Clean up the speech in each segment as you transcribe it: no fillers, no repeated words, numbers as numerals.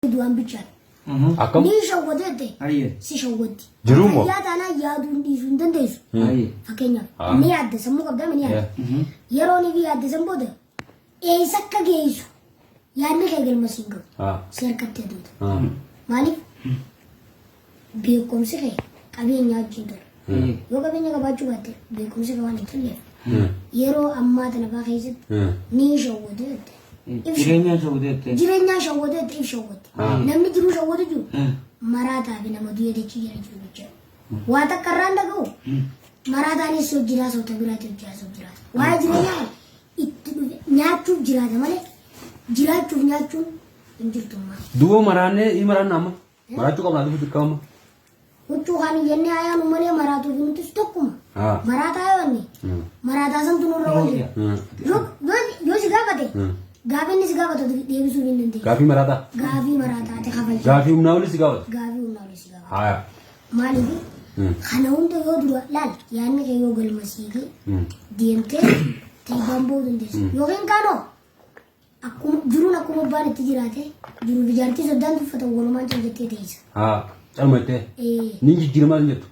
Du'aan bichaadha. Akkam? Ni shawwatu jette Hayyee. si shawwatti. Jiruu moo? Fayyaa taanaan yaaduu hin dhiisuu hin dandeessu. Hayyee. Fakkeenyaaf Ah. ni yaadda sammuu qabdaa ni yaadda. Yeroo ni fi yaadda san booda eessa akka geessu yaadni kee galma siin gahu. Ah. Si harkatti aduuta. Ah. Maaliif? Beekumsi kee qabeenya wajjin tola. Hayyee. Yoo qabeenya qabaachuu baatte beekumsi kee waan hin tolleef Hmm. yeroo ammaa tana fa'aa keessatti Hmm. ni shawwatu jette. Jireenyaan shawwateette. Jireenyaan shawwatu jette if shawwatti. Namni jiruu shawwatu jiru maraataa fi nama du'e dachii jala jiru jechuudha. Waa takka irraan dhaga'u maraataanis si wajjin haasa'u ta biraatti wajjin haasa'u jiraata. Waa'ee jireenyaa kana itti dhufe nyaachuuf jiraata malee jiraachuuf nyaachuun hin jirtummaa. Duuba maraannee ni maraanna amma. Maraachuu qabna dhufu dirqama amma. Huccuu kaan iyyannee hayaanu malee maraatuu fi nutis tokkuma. Ah. Maraataa yoo inni maraataa santu nurra wayya. Hmm. Yoo si gaafate gaafii inni si gaafatu deebisuu hin dandeessu. Gaafii maraataa. Gaafii maraataa ati kafalcha. Gaafii humnaa olii si gaafatu. Gaafii humnaa olii si gaafata. Haya. Maaliif Hmm. kana hunda yoo dura laal yaadni kee yoo galma siigee Hmm. deemtee ta'ibaan ba'uu dandeessa. Yookiin kaanoo akkuma jiruun akkuma abbaan itti jiraate jiruuf ijaartii soddaan tuffatan walumaan cal jettee teessa. Haa. Calma jettee. Ee, Ni jijjiiramaa hin jettu.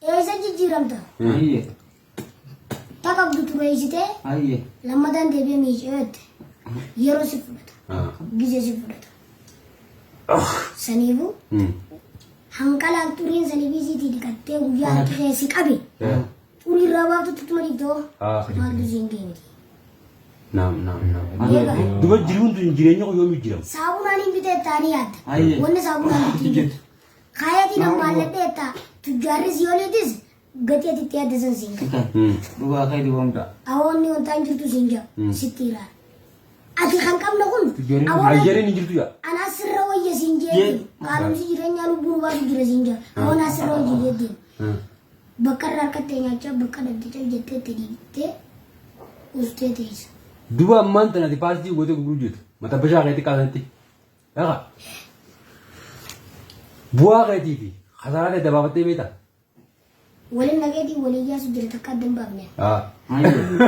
Eessa jijjiiramta? Hayyee. Ta qabdu tureessitee Hayyee. lammataan deebi'ee miicee jette yeroo si fudhata. Haa. Gizee si fudhata. Saniifuu Hmm. hanqalaan xuriin saniif isiitii dhiqattee guyyaa harki kee si qabe xurii irraa baaftutti tuma dhiiftoo Haa. maaltu siin ga'e miti. Naam naam naam. Duba jiruun tun jireenya koo yoom jijjiirama? Saabunaan hin bitee taanii yaadda. Hayyee. Wanni saabunaan bitee hin jirtu. Kaayatiin ammaalladhee taa tujjaarri si oliitis gatii ati itti yaadda san siin ga'a. Hmm. Dhugaa kee dhugoomta. Awoonni wantaan jirtu siin ja'a sitti ilaala. Ati kan qabne kun awoon Hayyareen hin jirtu yaa. anaa sirra wayya siin jee qaalomsi jireenyaa lubbuu nu baasu jira siin jaa awoon asirra wayya jee deema. Hmm. Bakka irraa harkattee nyaachaa bakka dhabde cal jettee itti dhiibtee ustee teessa. Duba ammaan tana ati paastii gootee gurguruu jirtu. Mata bashaa keetti qaasanitti. Dhaqa. Bu'aa keetii fi kasaraa kee dabaafattee beektaa? Waliin dhageetii waliin yaasu jira takka adda hin baafne. Haa. Hayyee.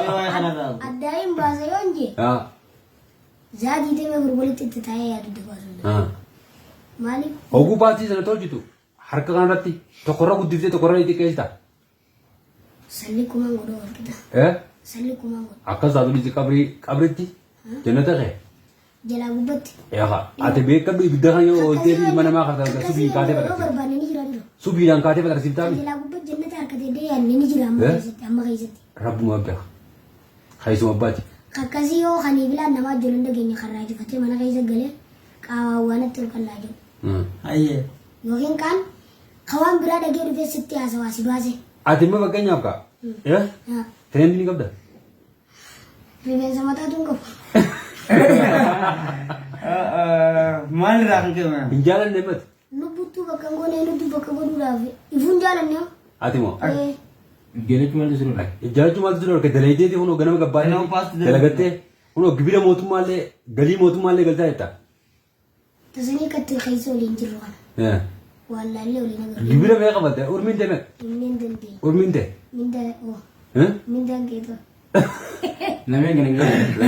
Waa'ee kanarraa. Addaa hin baasa yoo hin jee Haa. zaa diidamee afur walitti itti taa'ee yaadu itti baasuu hin danda'u. Haa. Maaliif? Oguu paastii sana tolchitu harka kanarratti tokkorra guddiftee tokkorra xiqqeessita. Salli kumaan godhoo wal qixa. Eh? Salli kumaan godhoo. Akkas taatu dhiisi qabrii qabritti jannata kee. Jalaa gubbatti. Eegaa ati beekadhu ibidda kan yoo ooltee fi ilma namaa kan subiin kaatee Yoo fatarsiifta. barbaanne ni jira dura. Subiidhaan kaatee fatarsiiftaa mi? Jalaa gubbatti jannata harkatee dee yaadne ni jira amma Eh? keessatti amma keessatti. Rabbuma beeka. Keessuma abbaati. Akkasii yoo kan bilaan namaa ijoolleen dhageenya kan raajifatee mana keessa galee qaawwaa waanatti ol qallaa jiru. Hayyee. Yookiin kaan kan waan biraa dhagee dhufee sitti haasawaa si baase. Ati immoo fakkeenyaaf kaa. Eh? Haa. Tireendi ni qabda? Rifeensa mataatu hin qabu. Maalirraa kan ka'e? Hin jaalanne mati. Lubbuttuu bakka hin goone nuti bakka godhuudhaaf ifuun jaalanne hoo? Ati moo? Eh, Jaalachuu maaltu sirra? Jaalachuu maaltu sirra harka dalaydee kunoo ganama Ganama gabbaatee paastii dalagattee kunoo gibira mootummaallee galii mootummaallee galtaa jetta. Tasanii akkatti keessa waliin jirru kana. Eh. Waan laallee waliin agarru. Gibira meeqa kafalte? Urmiin ta'e meeqa? Himnee hin dandeenye. Urmiin ta'e? Mindaa oo Eh? mindaan keetoo. Lameen kan hin galle.